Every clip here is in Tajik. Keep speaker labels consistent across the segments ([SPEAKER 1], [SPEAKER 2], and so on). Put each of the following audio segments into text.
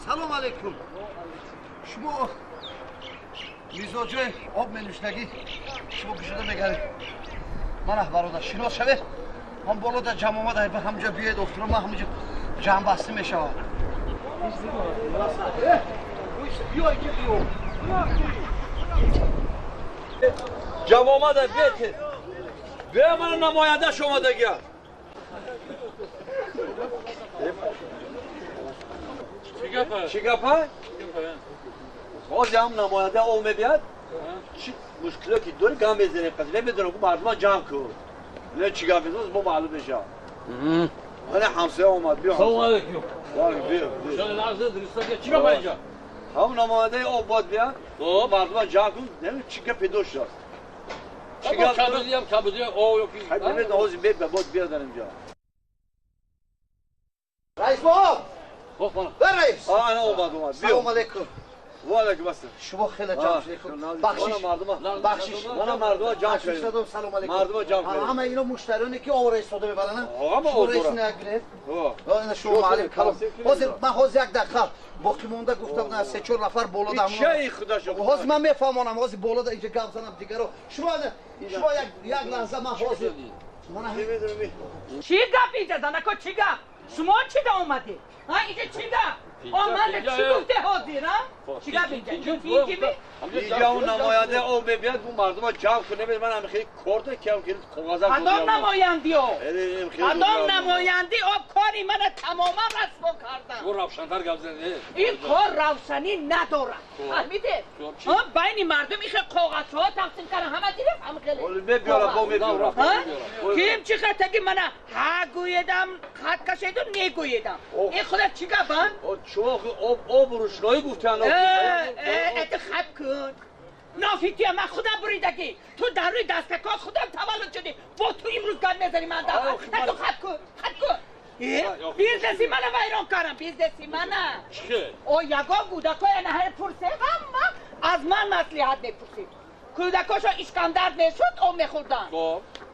[SPEAKER 1] Салом алейкум. Шумо мизоҷои об менӯшидагӣ, шумо кушода мегаред. Мана бародар, шинос шавед. Ҳам боло дар ҷамъ омада, ҳамҷо биёед, охтиро ман ҳамҷо ҷамъбастӣ мешавад. Биё инҷо, биё.
[SPEAKER 2] Ҷамъ омада, биёед. Биё, мана намояндаш омадагия. Чӣ гапа? Ҳозир ҳам намоянда об мебиёд. Чӣ мушкиле ки дорӣ, гам мезанем, қаз намедонам, ку мардума ҷамъ кун. Не, чӣ гап мезанем, мо маълум мешавад. Мана ҳамсоя омад, биё.
[SPEAKER 3] Салом алейкум.
[SPEAKER 2] Биё.
[SPEAKER 3] Чӣ гапа инҷо?
[SPEAKER 2] Ҳам намояндаи об бояд биёд, мардума ҷамъ кун, намедонам чӣ гап пайдо шудааст. Чӣ гап?
[SPEAKER 3] Кабудиям, кабудиям, об ё ки.
[SPEAKER 2] Намедонам, ҳозир мебиёд, бояд биёд инҷо.
[SPEAKER 1] Раис боб! Раис!
[SPEAKER 2] Ана омад, омад.
[SPEAKER 1] Салом алейкум.
[SPEAKER 2] Ва алейкум ассалом.
[SPEAKER 1] Шумо хеле ҷамъ шудед. Бахшиш, бахшиш.
[SPEAKER 2] Мана мардума ҷамъ шудед.
[SPEAKER 1] Салом алейкум.
[SPEAKER 2] Мардума ҷамъ шудед.
[SPEAKER 1] Ҳама ино муштариёне ки овора истода мебаранд.
[SPEAKER 2] Ҳама
[SPEAKER 1] овора. Шумо раис нагиред. Ина шумо маълим калом. Ҳозир ман ҳозир як дақиқа боқӣ монда гуфта будам, се-чор нафар боло да.
[SPEAKER 2] Чӣ худашо?
[SPEAKER 1] Ҳозир ман мефаҳмонам, ҳозир боло да инҷо гап занам дигаро. Шумо шумо як як лаҳза ман ҳозир. Мана
[SPEAKER 4] чӣ гап инҷо занако, чӣ гап? Шумо чӣ да омадед? Ҳа, инҷо чӣ гап? Ман чӣ гуфте ҳозир, ҳа? Чӣ гап инҷа?
[SPEAKER 2] Инҷа он намояндаи об мебиёд, бу мардума ҷамъ кун, намедонам, ман ҳам хеле корта киям, ки коғаза.
[SPEAKER 4] Кадом намоянди об? Кадом намоянди об кори мана тамоман расво кардам.
[SPEAKER 3] Шумо равшантар гап занед.
[SPEAKER 4] Ин кор равшанӣ надорад. Фаҳмидед? Байни мардум ихе коғазҳо тақсим кардан, ҳама дидем, ҳам хеле.
[SPEAKER 2] Мебиёрам, бо мебиёрам.
[SPEAKER 4] Ким чӣ хатаги мана ҳа гӯедам, хат кашеду не гӯедам. Ин худа чӣ гап, ҳа?
[SPEAKER 2] Шумо об об рӯшноӣ гуфтан.
[SPEAKER 4] Это хат кун. Нофития, ман худам буридагӣ. Ту дар рӯи дастакҳо худам таваллуд шудӣ. Бо ту имрӯз гап мезанӣ ман дар. Ту хат кун, хат кун. Бизнеси мана вайрон кардам, бизнеси мана. О, ягон кӯдакҳоя наҳар пурсе, ҳама аз ман маслиҳат мепурсид. Кӯдакҳошон ишкамдард мешуд, об мехӯрданд.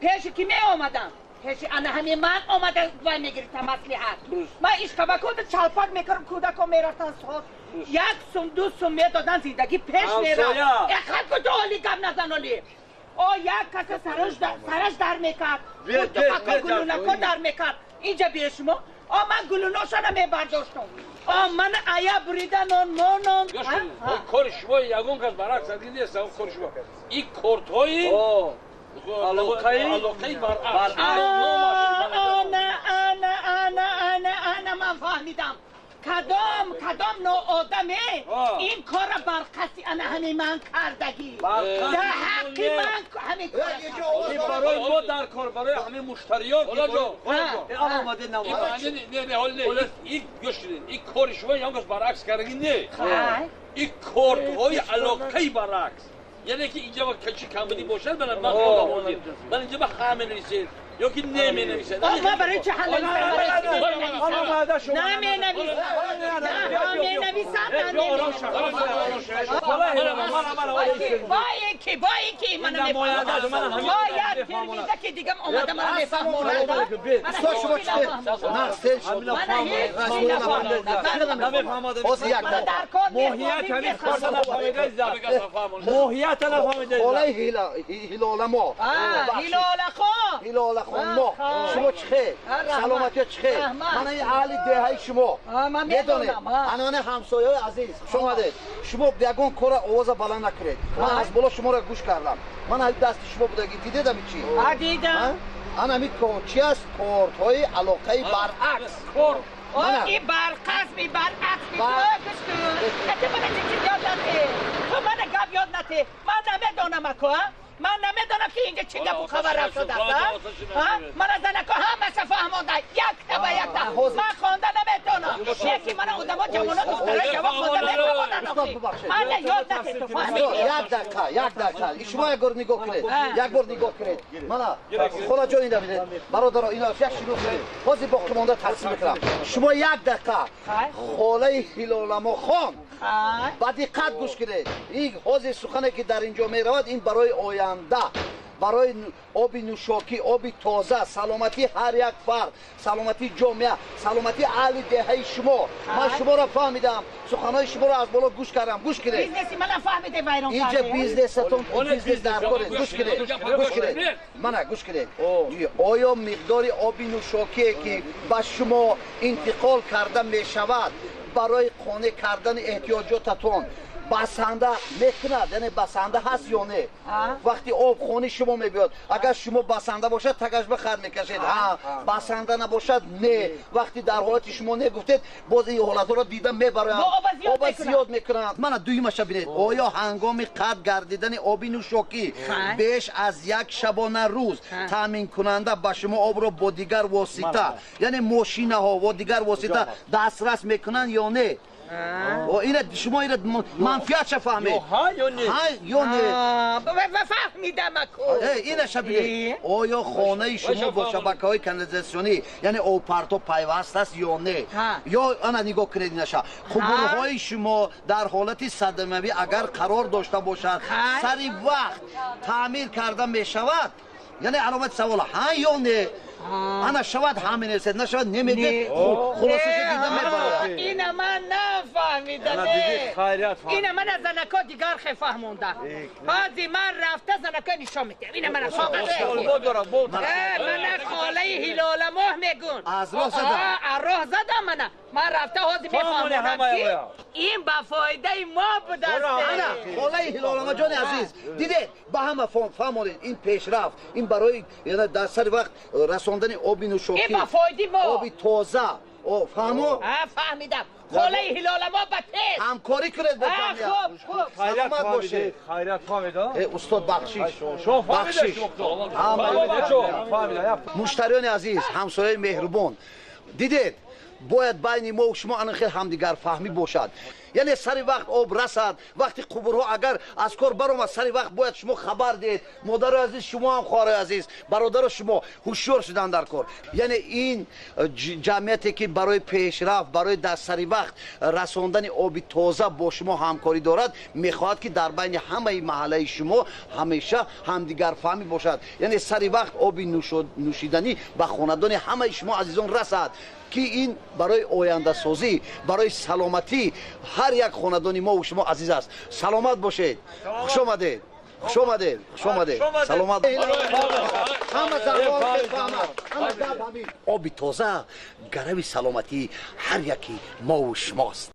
[SPEAKER 4] Пеши ки меомаданд? Пеши ана ҳамин ман омада вай мегирифтам маслиҳат. Ман ишкабакода чалпак мекардам, кӯдакҳо мерафтанд соз. Як сум, ду сум медоданд, зиндагӣ пеш мерафт. Хат ку, ту оли гап назан оли. О, як каса сараш дар мекард, гулунако дар мекард. Инҷа бие шумо. О, ман гулуношона мебардоштам. О, ман ая бурида нон монон.
[SPEAKER 3] Кори шумо ягон кас баръакс задӣ нест, кори шумо. Ин кортҳои алоқаи баръакс.
[SPEAKER 4] Ана, ана, ана, ана, ана, ман фаҳмидам. Кадом, кадом ноодаме ин корро барқаси ана ҳамин ман кардагӣ. Дар ҳаққи ман ҳамин кор.
[SPEAKER 2] Ин барои мо дар кор, барои ҳамин муштариён. Омаде
[SPEAKER 3] намоянда. Не, не, ҳол не. Ин гӯш кунед. Ин кори шумо ягон кас баръакс кардагӣ не. Ин кортҳои алоқаи баръакс. Яъне ки инҷа чӣ камбудӣ бошад, ман худам ҳозир. Ман инҷа ба ҳа менависед ё ки не менависед.
[SPEAKER 4] Ман барои чӣ ҳа менависам? Наменависам. Наменависам, наменависам. Бо ки, бо ки мана мефаҳмонад. Бо як телевизор ки дигам омада мана мефаҳмонад.
[SPEAKER 1] Устод, шумо чӣ? На, сел
[SPEAKER 4] Мана ҳеҷ чӣ нафаҳмонад.
[SPEAKER 1] Ҳозир як
[SPEAKER 4] дақиқа.
[SPEAKER 2] Моҳият ҳамин корро нафаҳмида. Моҳият нафаҳмида.
[SPEAKER 1] Холаи Ҳилола мо.
[SPEAKER 4] Ҳилолахон.
[SPEAKER 1] Ҳилолахон мо. Шумо чӣ хел? Саломатиё чӣ хел? Мана ин аҳли деҳаи шумо. Медонед. Ана ҳамсояҳои азиз, хуш омадед. Шумо ягон кора овоза баланд накунед. Ман аз боло шуморо гӯш кардам. Ман ҳами дасти шумо будагӣ дидедам чӣ?
[SPEAKER 4] Дидам.
[SPEAKER 1] Ана ҳами чӣ аст? Кортҳои алоқаи баръакс.
[SPEAKER 4] Ин барқас, ми баръакс, ми гӯш кун. Ту мана чӣ чиз ёд натӣ? Ту мана гап ёд натӣ. Ман намедонам ако, ман намедонам ки инҷа чӣ гапу хабар рафтодааст. Мана занако ҳамаша фаҳмонда, якта ба якта. Ман хонда наметавонам. Яки мана одамо ҷавоно, духтарои ҷавон хонда метавонанд. Мана ёд натӣ, ту фаҳмидӣ?
[SPEAKER 1] Як дақиқа, як дақиқа. Шумо як бор нигоҳ кунед. Як бор нигоҳ кунед. Мана холаҷон, ина бинед. Бародаро, ина як шинос кунед. Ҳозир боқимонда тақсим мекунам. Шумо як дақиқа холаи Ҳилоламохон ба диққат гӯш кунед. Ин ҳозир сухане ки дар инҷо меравад, ин барои оянда. Барои оби нӯшокӣ, оби тоза, саломатии ҳар як фард, саломатии ҷомеа, саломатии аҳли деҳаи шумо. Ман шуморо фаҳмидам, суханҳои шуморо аз боло гӯш кардам. Гӯш кунед.
[SPEAKER 4] Бизнеси мана фаҳмиде вайрон
[SPEAKER 1] инҷа
[SPEAKER 4] карде.
[SPEAKER 1] Бизнесатон бизнес дар коред. Гӯш кунед, гӯш кунед, мана гӯш кунед. Оё миқдори оби нӯшокие ки ба шумо интиқол карда мешавад барои қонеъ кардани эҳтиёҷотатон басанда мекунад, яъне басанда ҳаст ё не? Вақти об хони шумо мебиёд, агар шумо басанда бошад, тагаш ба хат мекашед, ҳа, басанда набошад, не. Вақти дар ҳолати шумо не гуфтед, боз ин ҳолатҳоро дида мебароянд,
[SPEAKER 4] Бо оба зиёд
[SPEAKER 1] оба
[SPEAKER 4] мекунанд.
[SPEAKER 1] Зиёд мекунанд. Мана дуюмаша бинед. Оё ҳангоми қатъ гардидани оби нӯшокӣ беш аз як шабона рӯз таъминкунанда ба шумо обро бо дигар восита, яъне мошинаҳо ва дигар восита дастрас мекунанд ё не? О, ина шумо ина манфиатша фаҳмед.
[SPEAKER 2] Ё ҳа ё не?
[SPEAKER 1] Ҳа ё не?
[SPEAKER 4] Фаҳмидам аку.
[SPEAKER 1] Инаша бинед. Оё хонаи шумо бо шабакаҳои канализатсионӣ, яъне обпарто пайваст аст ё не? Ё ана нигоҳ кунед инаша. Қубурҳои шумо дар ҳолати садамавӣ агар қарор дошта бошад, сари вақт таъмир карда мешавад? Яъне аломати савол, ҳа ё не? Ана шавад ҳа менависед, нашавад немегӯед. Хулосаша дида мебарад.
[SPEAKER 4] Ина ман нафаҳмидам.
[SPEAKER 2] Ана диди, хайрият фаҳмид.
[SPEAKER 4] Ина ман аз занако дигар хе фаҳмонда. Ҳози ман рафта занако нишон медиҳам. Ина мана коғаз.
[SPEAKER 2] Бо дорам, бо.
[SPEAKER 4] Мана холаи Ҳилоламоҳ мегӯн.
[SPEAKER 1] Аз роҳ задам.
[SPEAKER 4] Аз роҳ задам. Мана ман рафта ҳози
[SPEAKER 2] Фаҳмони
[SPEAKER 4] мефаҳмонам
[SPEAKER 2] ҳамаи
[SPEAKER 4] ки
[SPEAKER 2] оя.
[SPEAKER 4] Ин ба фоидаи мо будаст.
[SPEAKER 1] Ана холаи Ҳилоламаҷони азиз, дидед, ба ҳама фаҳмонед, ин пешрафт, ин барои яъне дар сари вақт расондани оби нӯшокӣ,
[SPEAKER 4] Ин ба фоидаи мо.
[SPEAKER 1] Оби тоза. О, фаҳмо?
[SPEAKER 4] Фаҳмидам, холаи Ҳилоламоҳ, ба тез
[SPEAKER 1] ҳамкорӣ кунед бо ҷамъият.
[SPEAKER 4] Хуб, хуб.
[SPEAKER 2] Хайрият
[SPEAKER 1] Саломат
[SPEAKER 2] фаҳмидед,
[SPEAKER 1] бошед.
[SPEAKER 2] хайрият фаҳмид, а?
[SPEAKER 1] Устод, бахшиш.
[SPEAKER 2] Шумо фаҳмидед,
[SPEAKER 1] Бахшиш.
[SPEAKER 2] шумо?
[SPEAKER 1] Ҳама.
[SPEAKER 2] Фаҳмида, я.
[SPEAKER 1] Муштариёни азиз, ҳамсояи меҳрубон, дидед, бояд байни мо шумо ана хел ҳамдигарфаҳмӣ бошад, яъне сари вақт об расад. Вақти қубурҳо агар аз кор баромад, сари вақт бояд шумо хабар диҳед. Модарои азиз, шумо ҳам, хоҳарои азиз, бародаро, шумо ҳушёр шудан дар кор. Яъне ин ҷамъияте ки барои пешрафт, барои дар сари вақт расондани оби тоза бо шумо ҳамкорӣ дорад, мехоҳад ки дар байни ҳамаи маҳаллаи шумо ҳамеша ҳамдигарфаҳмӣ бошад, яъне сари вақт оби нӯшиданӣ ба хонадони ҳамаи шумо азизон расад, ки ин барои ояндасозӣ, барои саломатӣ ҳар як хонадони мову шумо азиз аст. Саломат бошед, хуш омадед, хуш омадед, хуш омадед, саломат. Ҳама занҳо мефаҳмад, ҳама гап ҳамин: оби тоза гарави саломатии ҳар яки мову шумост.